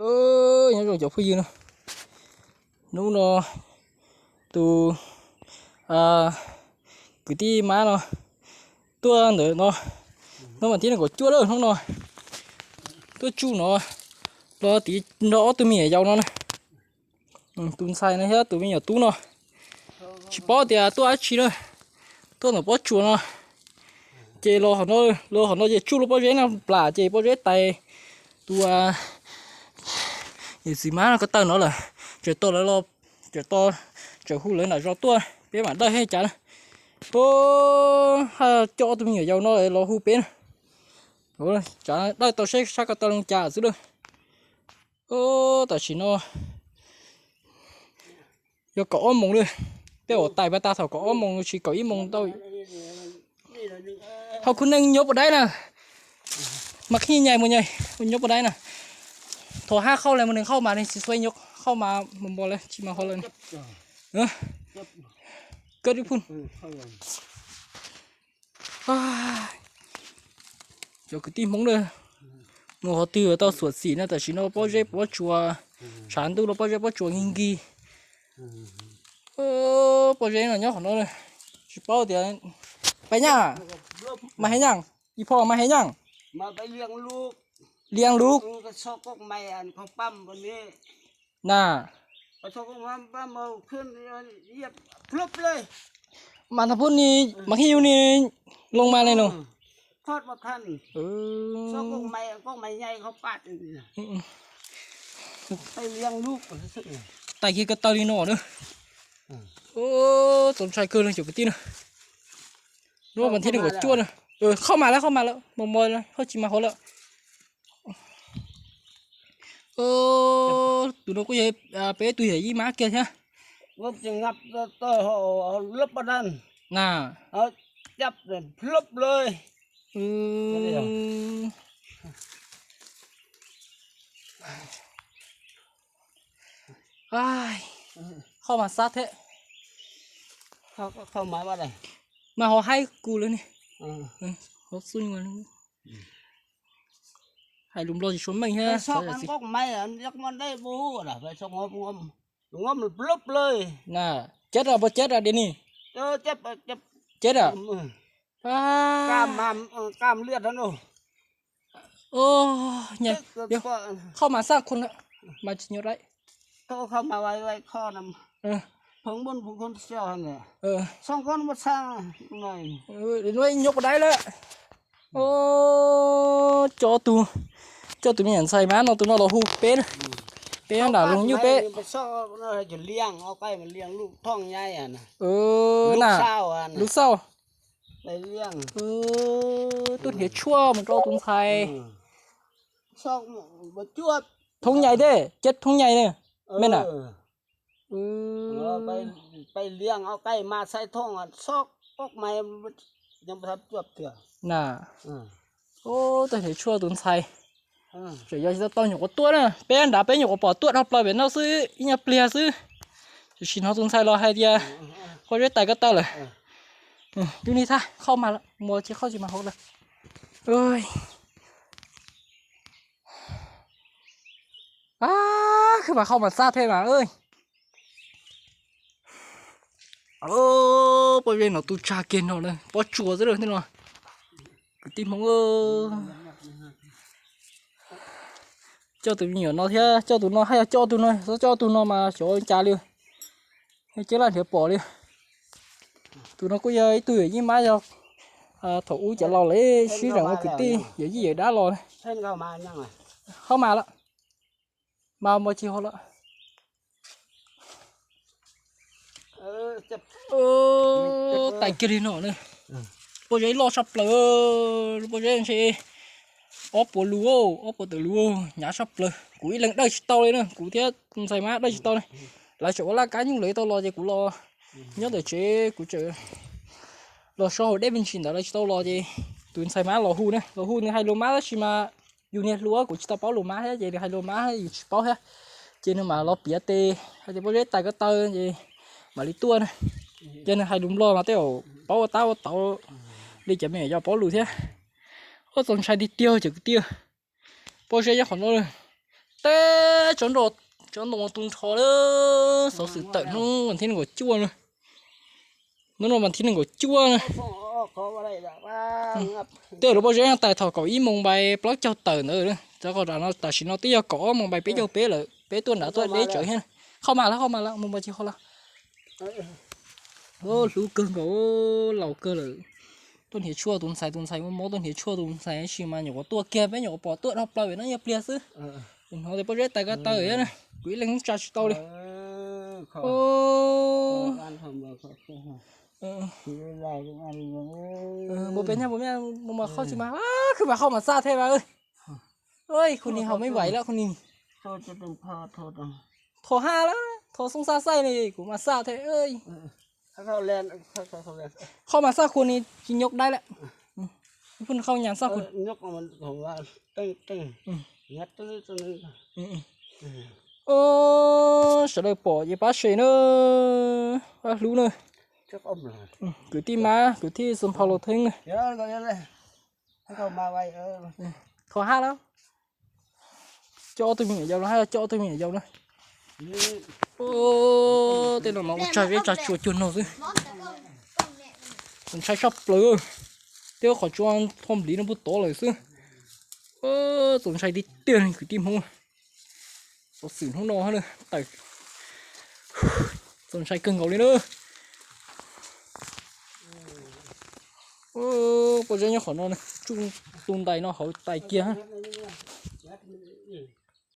Nyob zoo cov phooj ywg no, hnub no tus kwv tij mab no tuaj ntawm no, hnub vas thib nees nkaum cuaj lawm hnub no, tuaj tsuj no los tiv nrog ob tug me nyuam yaus no na. Tus ntxhais no thiab tus me nyuam tub no, tsis paub tias tuaj dab tsi na, tuaj ntawm pob tsuas no. Ces los, los hom no ces tsuj lub pob zeb no plam ces pob zeb tais, tus yawm txiv mab no ko taw no lawm, tseem tos lawv los, tseem tos, tseem hu lawv nram zos tuaj peb mam dawj thiab cas na. Ua, coj ob tug me nyuam yaus no los hu peb na. Tsav dawj tau seb sab ko taw li cas xwb lawm. Tam sim no yog kaum ob moos lawm, tej zaum tais pas tag thaum kaum ob moos tsis kaum ib moos tau. Hauv khub neeg nyob puas daib na, mas khij nyais mus nyais nyob puas daib na. Thaum hab khauj le mus neeg khauj mas neeg tsis xuav nyob khauj mas mus npo le tsis mas hov lawm. Koj dib phun. Cov kwv tij Hmoob na, mus qhov twg tau xyuam xim no, tam sim no pob zeb pob tsuas, tshav ntuj los pob zeb pob tsuas nkig nkig. Pob zeb no nyob qhov no, tsis paub tias, peb nyaj, mas hev nyaj, ib pho mas hev nyaj, liang lub, na, mas thaum pub ni, mas hij yus ni, loo mas le no, tais kiag ko taw li no na. Txaus ntshai kawg li cov kwv tij na. Lub vas thib nees nkaum cuaj na. Khauj mas lawm, khauj mas lawm, mos mos, khauj tsis mas hov lawm. Tus no kuj yog peb tug yawm yij mab kiag thiab. Na, khauj mas xab thiab. Mas ho haib kuv lawm ne. Hais lus Nplog tsis suav meej thiab. Na, ceb os, puas ceb os diav ni? Ceb os. Khauj mas xab khuv mas tsis nyob dai. Nyob puas dai lawm. Coj tus, coj tus me nyuam ntxhais mab no tus no los hu peb, peb nram lub nyuj peb. Na, lub xauj. Tuaj nrhiav tshuaj mus rau tus ntxhais. Thoob nyais thiab, ceb thoob nyais ne, me na. Na, tuaj nrhiav tshuaj tus ntxhais. Tseem yog tsis tau tau nyuam qhuav tuaj na, peb nrad peb nyuam qhuav pom tuaj dhau plaws pem no xwb ib nyuag pliag xwb. Tiam sis hnov tus ntxhais los hais tias pob zeb tais ko taw lawm. Yus ni thab khauj mas lawm, mus tsis khauj tsis mas hauv lawm. Khwb mas khauj mas xab thiab mas. Pob zeb no tu tsag kiag no na, pob tsuas xwb lawm thiab no. Kwv tij Hmoob, coj tus me nyuam no thiab coj tus no, haj yog coj tus no, txhob coj tus no mas xyov cas li. Ceb laj nrhiav pom li. Tus no kuj yog ib tug yawm yij mab, yog thaum ub cov laus lawv sib zeem ua kwv tij yawm yij yawm dab los. Khauj mas lawm, mas mus tsis hauv lawm. Tais kiag li no na. Pob zeb loj tshaj plaws, lub pob zeb ntshe ob puas lus, ob puas tawm lus, hnyav tshaj plaws. Kuv ib leeg dawj tsis tau li na, kuv thiab tus ntxhais mab dawj tsis tau li. Lawv tseem ua laj kab nyuj lawv tau los ces kuv los nyob ntawm tsev, kuv tseem los so hauv deb me ntsis ntawd lawv tsis tau los ces tus ntxhais mab los hu na, los hu nws hais lus mab tab sis mas yus niag hluas kuv tsis tau paub lus mab thiab ces nws hais lus mab yus tsis paub thiab. Ces nws mam los piav tes hais tias pob zeb tais ko taw ces mam li tuaj na. Ces nws hais lus Nplog mas tej zaum paub ua tab ua tauv li cov me nyuam yaus paub lus thiab. Ua txaus ntshai tiag tiag cov kwv tij. Pob zeb nyob qhov no, teb tsob ntoo tu nrho lawm. Xov xwm tawm hnub vas thib nees nkaum cuaj na. Hnub no vas thib nees nkaum cuaj na. Tej lub pob zeb no tas thaum kaum ib moos npai plaub caug tawm ntawd. Tam sim no twb yog kaum ob moos npai peb caug peb lawm, peb tuaj nrad tuaj deb tsawv thiab. Ho mas lawm, ho mas lawm, mus mas tsis ho lawm. Hlub kawg nkaus, laus kawg lawm. Tuaj hniav tshuaj tus ntxhais, tus ntxhais muaj mob tuaj hniav tshuaj tus ntxhais, tab sis mas nyuam qhuav tuaj kiag, peb nyuam qhuav pom tuaj dhau plaws no yog pliag xwb. Hnov tias pob zeb tais ko taw thiab na, kuv ib leeg tsa tsis tau li. Mus pem nyab puas mej, mus mas qhov tsis mas, khwv mas qhov mas xaj thiab mas. Khu ni ho mej vais lawm khu ni. Tho haj lawm, tho xoob xaj xaij li kuv mas xaj thiab. Qhov mas xaj khu ni tsis nyuj dai lawm. Khu ni qhov nyas xaj khu. Sawv daws pom ces pab share na, pab hlub na. Kwv tij mab, kwv tij Xoo Phau Los Theeb na. Tho haj lawm. Coj ob tug me nyuam yaus no, haj coj ob tug me nyuam yaus na. Tej no mas ua tsag zeb tsag tsua cuag no xwb. Txaus ntshai saj plaws. Tej qhov tsua thoj npliv no puag tod lawm xwb. Txaus ntshai tiag tiag kwv tij Hmoob. Xov xwm hnub no tawm, txaus ntshai kawg nkaus li na. Pob zeb nyob qhov no, tsuj tu ntais no hauv tais kiag.